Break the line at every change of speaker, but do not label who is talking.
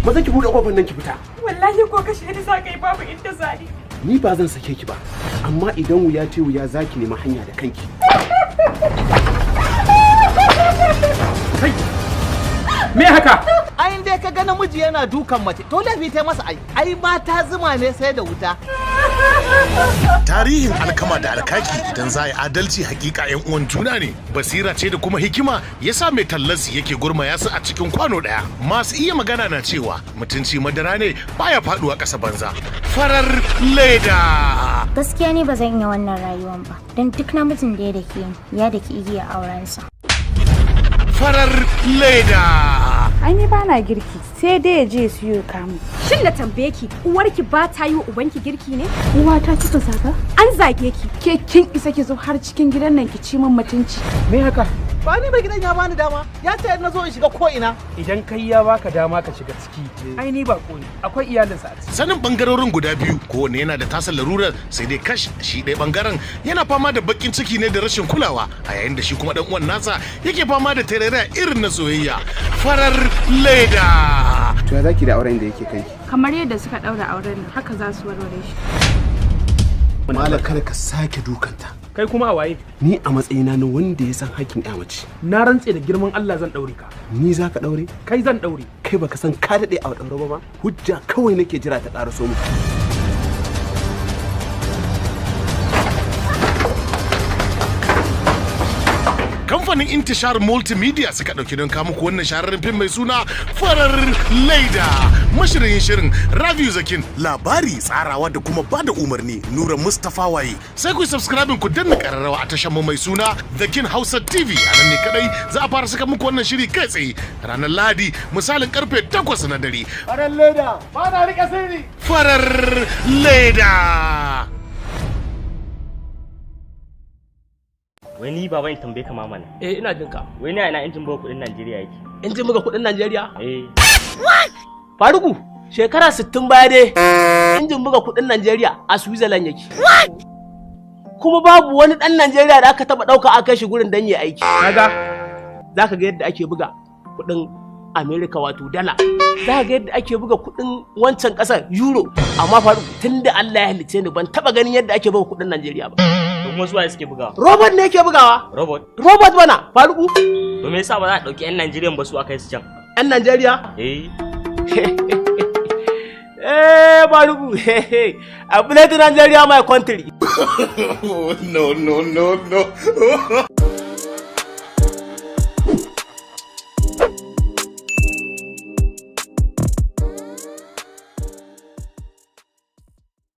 Maza ki buɗe kofar nan ki fita.
Wallahi ko kashe ni za ka yi, babu inda za ni.
Ni ba zan sake ki ba, amma idan wuya ce wuya, za ki nemi hanya da kanki.
Kai, me haka?
Ai dai ka ga namiji yana dukan mace, to laifi ta masa. Ai mata zuma ne sai da wuta.
Tarihin alkama da alkaki, idan za a yi adalci, hakika yan uwan juna ne. Basira ce da kuma hikima yasa mai tallansu yake gurmaya su a cikin kwano daya. Masu iya magana na cewa mutunci madara ne, baya faduwa ƙasa banza. Farar Leda.
Gaskiya ni ba zan iya wannan rayuwan ba, don duk namijin da ya dake ni, ya daki igiya aurensa.
Farar Leda.
Ai ni bana girki, sai dai ya je ya siyo kamu.
Shin na tambaye ki, uwarki ba ta yi wa ubanki girki ne?
Uwata kika zaga?
An zage ki.
Ke kin isa ki zo har cikin gidan nan ki ci min mutunci?
Me haka?
Ba ni mai gidan ya bani dama, ya ce na zo in shiga ko ina.
Idan kai ya baka dama ka shiga ciki, ai ni bako ne, akwai iyalinsa a ciki.
Sanin bangarorin guda biyu, kowanne yana da tasa larurar, sai dai kash, shi ɗaya bangaren yana fama da bakin ciki ne da rashin kulawa, a yayin da shi kuma dan uwan nasa yake fama da tarairaya irin na soyayya. Farar Leda.
To ya zaki da auren da yake kanki?
Kamar yadda suka daura auren nan, haka za su warware shi.
Malam, kada ka sake dukanta.
Kai kuma a waye?
Ni a matsayina na wanda ya san hakkin ya mace.
Na rantse da girman Allah zan daure ka.
Ni za ka daure?
Kai zan daure.
Kai baka san ka daɗe a daure ba ma? Hujja kawai nake jira ta ƙara so mu.
Kamfanin Intishar Multimedia suka ɗauki don kawo muku wannan shahararren fim mai suna Farar Laida. Mashirin shirin Rabiu Zakin, labari, tsarawa da kuma bada umarni Nura Mustapha Waye. Sai ku yi subscribing, ku danna kararrawa a tashar mu mai suna The King Hausa TV. A nan ne kadai za a fara saka muku wannan shiri kai tsaye ranar Lahadi, misalin karfe 8 na dare.
Farar Leda ba na rike sirri.
Farar Leda.
Wai ni baba, in tambaye ka mana.
Eh, ina jin ka.
Wai ni a ina injin buga kuɗin Najeriya yake?
Injin buga kuɗin Najeriya?
Eh.
Faruku, shekara 60 baya dai injin buga kuɗin Najeriya a Switzerland yake. Kuma babu wani ɗan Najeriya da aka taɓa ɗauka aka kai shi gurin dan ya aiki. Kaga za ka ga yadda ake buga kuɗin Amerika, wato dala. Za ka ga yadda ake buga kuɗin wancan ƙasar, euro. Amma Faruku, tun da Allah ya halicce ni ban taɓa ganin yadda ake buga kuɗin Najeriya ba.
To kuma su waye suke bugawa?
Robot ne yake bugawa.
Robot.
Robot bana, Faruku.
To me yasa ba za a ɗauki 'yan Najeriyan ba su a kai su can?
'Yan Najeriya?
Eh.
Eh, Faruku, I play to Nigeria, my country.
No, no, no, no.